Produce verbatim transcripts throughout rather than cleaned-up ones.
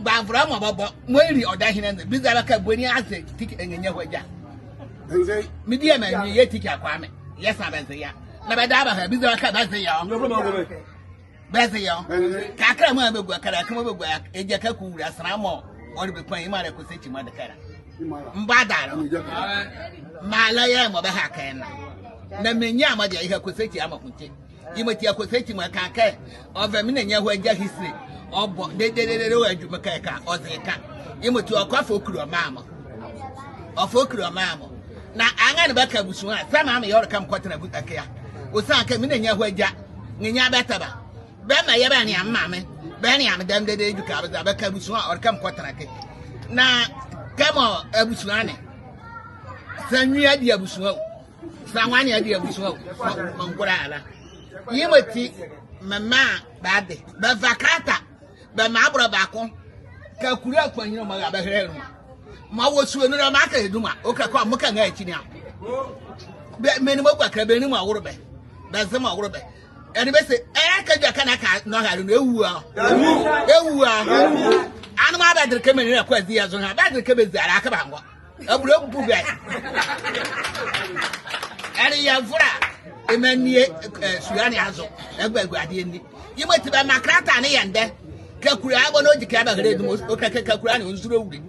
Mgbavolɛ mɔ bɔbɔ, mɔɔ li ɔdahyene ne, biza bɛ kɛ boni aze tike ɛnyia hu agya. Mediema nwi yɛ tike akɔ a me, yɛsa bɛze ye a. Na bɛdabɛ bɛha, biza bɛ kɛ bɛze ye ɔ. Bɛze ye ɔ. Kɛkala mɔɔ bɛgua kɛ la, kɛ mɔɔ bɛgua ye a, Egya Kaku Wura, sra mɔ ɔle bɛ kpanyima la, Kɔsɛkyi mɔɔ de kɛ la. Mbɔ adalɛ. Mala yɛɛ mɔɔ bɛha kɛ na. Na menli a mɔɔ deɛ yɛha Kɔsɛkyi a mɔɔ ko kye. Yemɔti a Kɔsɛkyi mɔɔ ɛka kɛ ɔva me nenya hu agya history. Ɔbɔ dededede wɔ adwuma kɛka ɔze ka. Yemɔti ɔkɔ ɔfa ɔkile ɔmaa mɔ. Ɔfa ɔkile ɔmaa mɔ. Na anrɛɛ ne bɛka abusua a, saa maa me yɛɛ ɔle kɛ mekɔtɛnla ɛke a. Ɔsiane kɛ me nenya hu agya, nrenyia bɛtɛba. Bɛmaa yɛɛ bɛnlea me maame. Bɛnlea me dɛmɛ dedee, edwɛkɛ a bɛza bɛka abusua a, ɔle kɛ mekɔtɛnla ɛke. Na kɛmɔ abusua ne, saa nwi a ɛde abusua o. Saa nwane a ɛde abusua o, mengolɛ ala. Yemɔti memaa bɛade, bɛva kalata, bɛmaa abolo baako. Kakule akpanyinli mɔɔ ɛra bɛhɛlɛ ye nloa. Mɔɔ wɔ sua nu la, mɔɔ aka ye duma, ɔkile kɛ ɔmɔ ka nrɛɛ akyinli a. Bɛ, menli mɔɔ gua kɛ la, bɛnli mɔɔ wole bɛ. Bɛze mɔɔ wole bɛ. Ɛnee bɛse, ɛɛ, kɛ edwɛkɛ ne ɛka nɔhalɛ nu, ɛwu a. Ɛwu a. Anoma bɛdele kɛ menli la kɔ azi ye zo a, bɛdele kɛ bɛzi ala kɛ bɛangɔ. Abule bu bɛ. Ɛnee yɛvolɛ a, yemɔ nie, ɛ, sua ne azo. Ɛgua, ɛgua adeɛ nli. Yemɔti bɛmaa kalata ne yɛ ndɛ. Kakule a, bɔ na ɔgyi kɛ a bɛhɛlɛ ye duma, ɔkile kɛ Kakule ne ɔnzule ɔwule.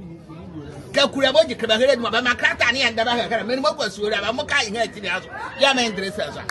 Kakule a, bɛgyi kɛ bɛhɛlɛ ye duma, bɛmaa kalata ne yɛ ndɛ bɛhɛlɛ ye kɛ la. Menli mɔɔ gua sua nu la, bɛmɔ ka ye nrɛɛ akyinli azo. Yɛɛ mendele saa zo a.